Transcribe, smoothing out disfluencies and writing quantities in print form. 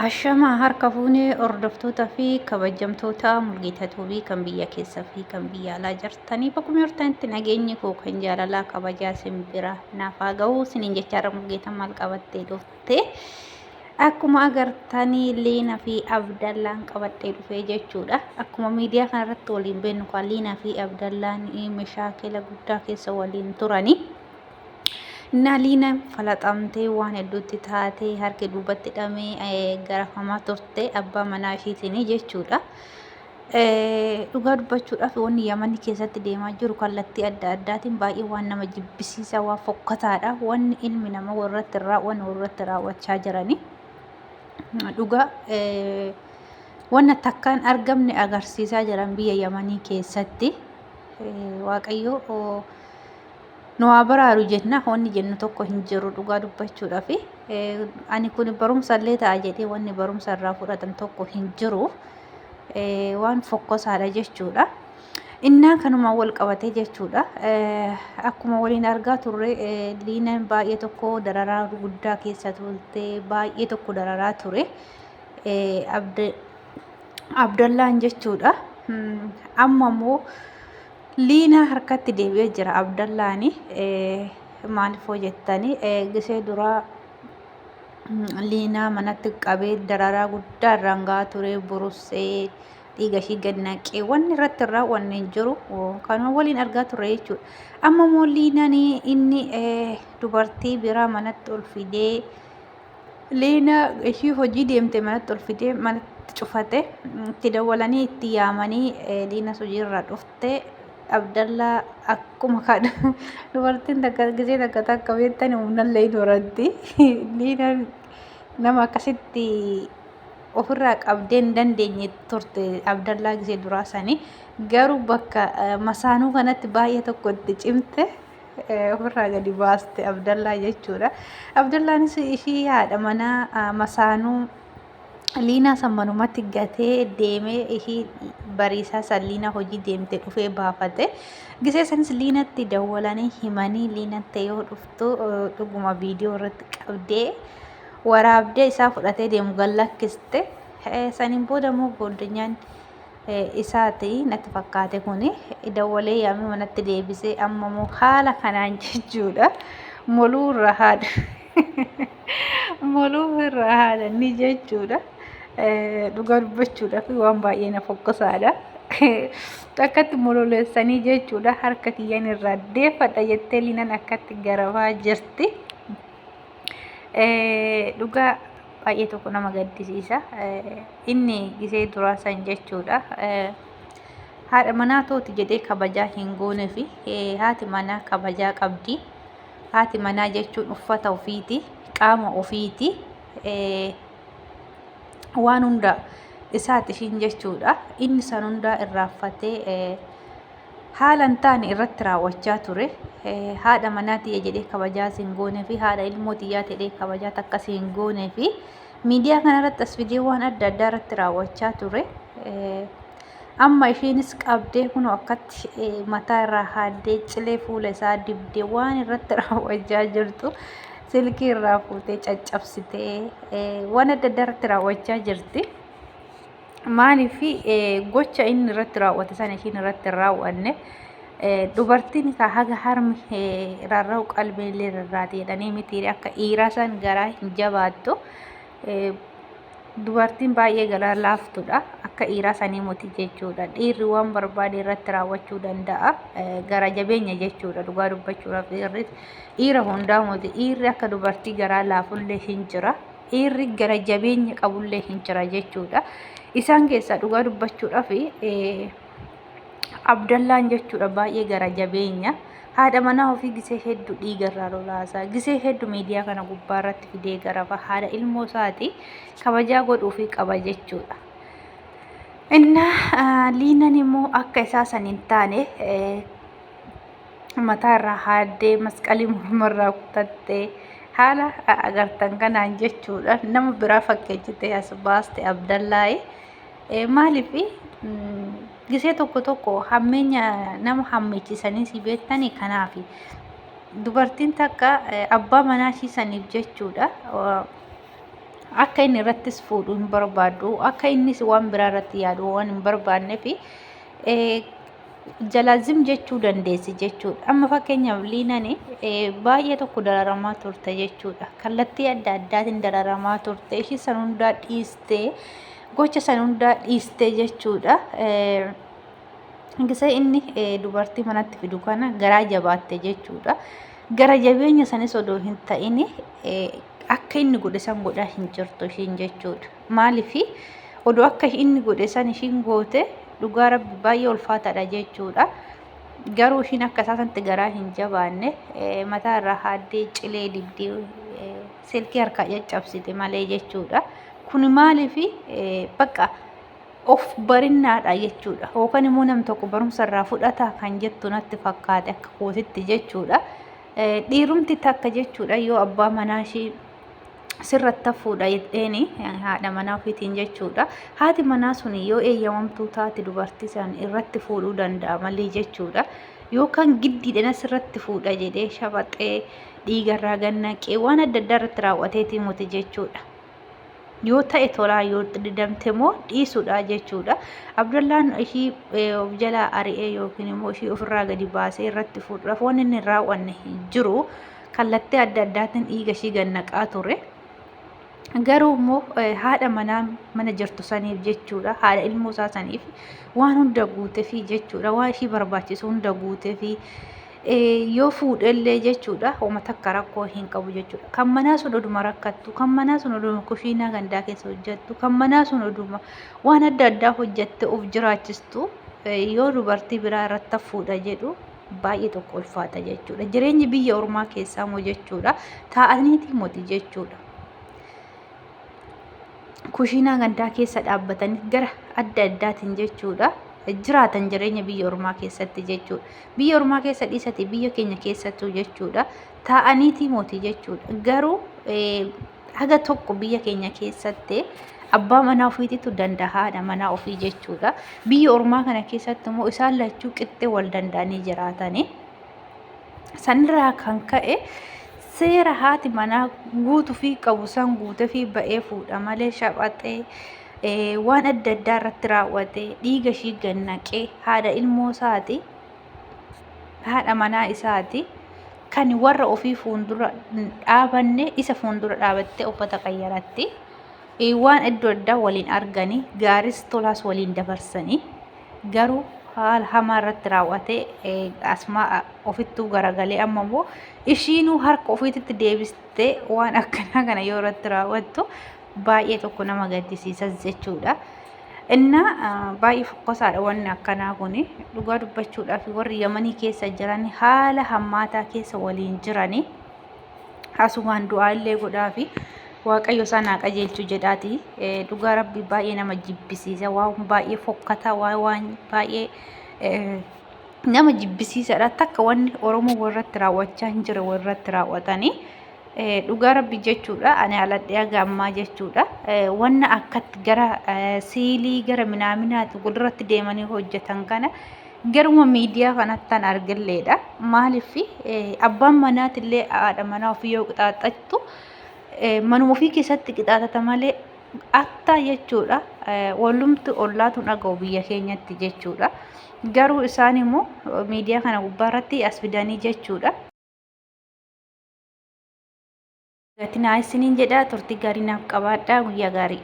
Ashamaa harka fuunee hordoftoota fi kabajamtoota Mulgeetaa Tuubii kan biyya keessa fi kan biyya alaa jirtanii bakkuma jirtanitti nageenyi koo kan jaalalaa kabajaa isin bira naaf haa ga'u isiniin jechaadha. Mulgeetaan maal qabattee dhufte? Akkuma agartanii Liina fi Abdallaan qabadhee dhufee jechuudha. Akkuma miidiyaa kanarratti waliin beeknu kan Liina fi Abdallaan mashaakila guddaa keessa waliin turani. Innaa Liinaan falaxamtee waan hedduutti taatee harki duubatti hidhamee garafamaa turte abbaa manaa ishiitiin jechuudha. Dhugaa dubbachuudhaaf wanni Yamanni keessatti deemaa jiru kallattii adda addaatiin baay'ee waan nama jibbisiisaa waan fokkataadha. Wanni ilmi namaa warratti raawwan warratti raawwachaa jirani. Dhugaa wanna takkaan argamne agarsiisaa jiran biyya Yamanii keessatti. Waaqayyo nu haa baraaru jenna, wanni jennu tokko hin jiru dhugaa dubbachuudhaaf. Ani kun barumsa illee ta'a jedhee wanni barumsa irraa fudhatan tokko hin jiru. Waan fokkosaadha jechuudha. Innaa kanumaan wal qabatee jechuudha. Akkuma waliin argaa turre Liinaan baay'ee tokko dararaa guddaa keessa turte, baay'ee tokko dararaa ture. Abdallaan jechuudha. Amma immoo Liinaa harkatti deebi'ee jira Abdallaani. Maaliif hoo jettani, gisee duraa Liinaa manatti qabee dararaa guddaa irraan gahaa ture, burussee dhiiga ishii gad naqee wanni irratti hin raawwanne hin jiru, kanuma waliin argaa turre jechuudha. Amma immoo Liinaan inni dubartii biraa manatti ol fidee, Liina ishii hojii deemte manatti ol fidee manatti cufate, itti dawwalanii itti yaamanii Liinas hojiirraa dhufte. Abdallaa akkuma kana dubartiin takka gisee takka takka beektan humnallee hin horatti. Liinaan nama akkasitti ofirraa qabdee hin dandeenye turte Abdallaa gisee duraa sanii, garuu bakka masaanuu kanatti baay'ee tokko itti cimte ofirraa gadi baaste Abdallaa jechuudha. Abdallaanis ishii haadha manaa masaanuu Liinaa san manumatti gatee deemee, ishii bariisaa san Liinaa hojii deemte dhufee baafate. Gisee sanis Liinatti dawwalanii himanii, Liinatti yoo dhuftu dhuguma viidiyoo irratti qabdee waraabdee isaa fudhatee deemu gad lakkiste. Saniin booda immoo gooddinyaan isaati natti fakkaate kuni dawwalee yaamee manatti deebisee, amma immoo haala kanaan jechuudha. Moluu irra haadha. Moluu irra haadha ni jechuudha. Dhugaa dubbachuudhaaf waan baay'ee na fokkosaadha. Akkatti mololeessanii jechuudha, harka kiyyan irraa deeffadha jettee Liinan akkatti garafaa jirti. Dhugaa baay'ee tokko nama gaddisiisa. Inni gisee duraa san jechuudha. Haadha manaa tooti jedhee kabajaa hin goonefi, haati manaa kabajaa qabdi. Haati manaa jechuun uffata ofiiti, qaama ofiiti. Waan hunda isaati ishiin jechuudha. Inni san hundaa irraanfatee haala hin taane irratti raawwachaa ture. Haadha manaa tiyya jedhee kabajaa hin goonee fi haadha ilmoo tiyyaa jedhee kabajaa takkas hin goonee fi miidiyaa kanarratti as fidee waan adda addaa irratti raawwachaa ture. Amma ishiinis qabdee kunoo akkatti mataa irraa haaddee, cilee fuula isaa dibdee waan irratti raawwachaa jirtu, silkii irraa fuutee caccabsitee waan adda addaa irratti raawwachaa jirti. Maaliif gocha inni irratti raawwate sana ishiin irratti hin raawwanne? Dubartiin ka haga harmi rarra'u qalbiin illee rarraati jedhanii miti, akka dhiiraa san garaa hin jabaattu. Dubartiin baay'ee garaa laaftudha. Akka dhiiraa sanii miti jechuudha. Dhiirri waan barbaade irratti raawwachuu danda'a. Gara jabeenya jechuudha dhugaa dubbachuudhaaf dhiirri dhiira hundaa miti. Dhiirri akka dubartii garaa laafullee hin jira. Dhiirri gara jabeenya qabullee hin jira jechuudha. Isaan keessaa dhugaa dubbachuudhaaf Abdallaan jechuudha baay'ee gara jabeenya. Haadha manaa ofii gisee hedduu dhiiga irraa lolaasa. Gisee hedduu miidiyaa kana gubbaa irratti fidee garafa. Haadha ilmoo isaati kabajaa godhuufii qaba jechuudha. Innaa Liinan immoo akka isaa san hin taane, mataa irraa haaddee, masqalii morma irraa kutattee, haala agartan kanaan jechuudha nama biraa fakkeessitee as baaste Abdallaa'e. Maaliif gisee tokko tokko hammeenya nama hammeechisanii si beektanii? Kanaaf dubartiin takka abbaa manaa ishii saniif jechuudha. Akka inni irrattis fuudhu hin barbaaddu. Akka innis waan biraa irratti yaadu waan hin barbaanneef jalaa zim jechuu dandeessi jechuudha. Amma fakkeenyaaf Liinaan baay'ee tokko dararamaa turte jechuudha. Kallattii adda addaatiin dararamaa turte. Ishii san hundaa dhiistee gocha san hundaa dhiistee jechuudha. Gisee inni dubartii manatti fidu kana garaa jabaatte jechuudha. Gara jabeenya sanis odoo hin ta'in akka inni godhe san godhaa hin jirtu ishiin jechuudha. Maaliif odoo akka inni godhe san ishiin goote dhugaa rabbi baay'ee ulfaataadha jechuudha. Garuu ishiin akka isaa sanatti garaa hin jabaanne mataa irraa haaddee cilee dibdee silkii harkaa caccabsite malee jechuudha. Kun maaliif bakka of barinnaadha jechuudha. Yookaan immoo nam tokko barumsa irraa fudhata kan jettu natti fakkaate akka kootitti jechuudha. Dhiirumti takka jechuudha yoo abbaa manaa ishii sirratti hafuudha jedheeni haadha manaa ofiitiin jechuudha. Haati manaa sun yoo eeyyamamtuu taate dubartii san irratti fuudhuu danda'a malee jechuudha. Yookaan giddiidhaan asirratti fuudha jedhee shabaxee dhiigarraa gannaqee waan adda addaa irratti raawwateetii miti jechuudha. Yoo ta'e tolaa yoo didamte immoo dhiisuudha jechuudha. Abdallaan ishii of jalaa ari'ee yookiin immoo ishii ofirraa gadi baasee irratti fuudhuudhaaf waan inni hin raawwanne hin jiru. Kallattii adda addaatiin dhiiga ishii gad naqaa ture. Garuu immoo haadha manaa mana jirtu saniif jechuudha. Haadha ilmoo isaa saniif waan hunda guuteefii jechuudha. Waan ishii barbaachisu hunda guuteefii yoo fuudhellee jechuudha homa takka rakkoo hin qabu jechuudha. Kan manaa sun oduma rakkattu, kan manaa sun oduma kushiinaa gandaa keessa hojjettu, kan manaa sun oduma waan adda addaa hojjette of jiraachistu yoo dubartii biraa irratti fuudha jedhu baay'ee tokko ulfaata jechuudha. Jireenyi biyya ormaa keessaa moo jechuudha taa'aniitii moti jechuudha. Kushiinaa gandaa keessa dhaabbatanii gara adda addaatiin jechuudha jiraatan jireenya biyya ormaa keessatti jechuudha. Biyya ormaa keessa dhiisati biyya keenya keessattuu jechuudha taa'aniitii moti jechuudha. Garuu haga tokko biyya keenya keessatti abbaa manaa ofiititu danda'a haadha manaa ofii jechuudha. Biyya ormaa kana keessatti immoo isaan lachuu qixxee wal danda'anii jiraatanii. Sanirraa kan ka'e seera haati manaa guutuu fi qabu san guutee fi ba'ee fuudha malee shaphaxee waan adda addaa irratti raawwatee dhiiga ishii gad naqee haadha ilmoo isaati haadha manaa isaati kan warra ofii fuuldura dhaabanne isa fuuldura dhaabattee uffata qayyaratti waan iddoo addaa waliin arganii gaaris tolaas waliin dabarsanii garuu haala hamaa irratti raawwatee asmaa ofittuu garagalee amma immoo ishiinuu harka ofiititti deebistee waan akkanaa kana yoo irratti raawwattu baay'ee tokko nama gaddisiisas jechuudha. Innaa baay'ee fokkosaadha wanni akkanaa kun dhugaa dubbachuudhaaf warri Yamanii keessa jiran haala hammaataa keessa waliin jiranii asumaan du'aa illee godhaafi Waaqayyo isaan haa qajeelchu jedhaati. Dhugaa rabbi baay'ee nama jibbisiisa waan baay'ee fokkataa waan baay'ee nama jibbisiisaadha. Takka wanni Oromoo warratti raawwachaa hin jirre warratti raawwatanii. Dhugaa rabbi jechuudha ani aladhee haga ammaa jechuudha wanna akkatti gara siilii gara minaaminaati walirratti deemanii hojjetan kana garuma miidiyaa kanattan argilleedha. Maaliif abbaan manaatillee haadha manaa ofii yoo qixaaxattu manuma ofii keessatti qixaaxata malee attaa jechuudha walumti ollaatu dhaga'u biyya keenyatti jechuudha. Garuu isaan immoo miidiyaa kana gubbaarratti as fidanii jechuudha. Gatinaa isiniin jedha turtii gaarii naaf qabaadhaa guyyaa gaarii.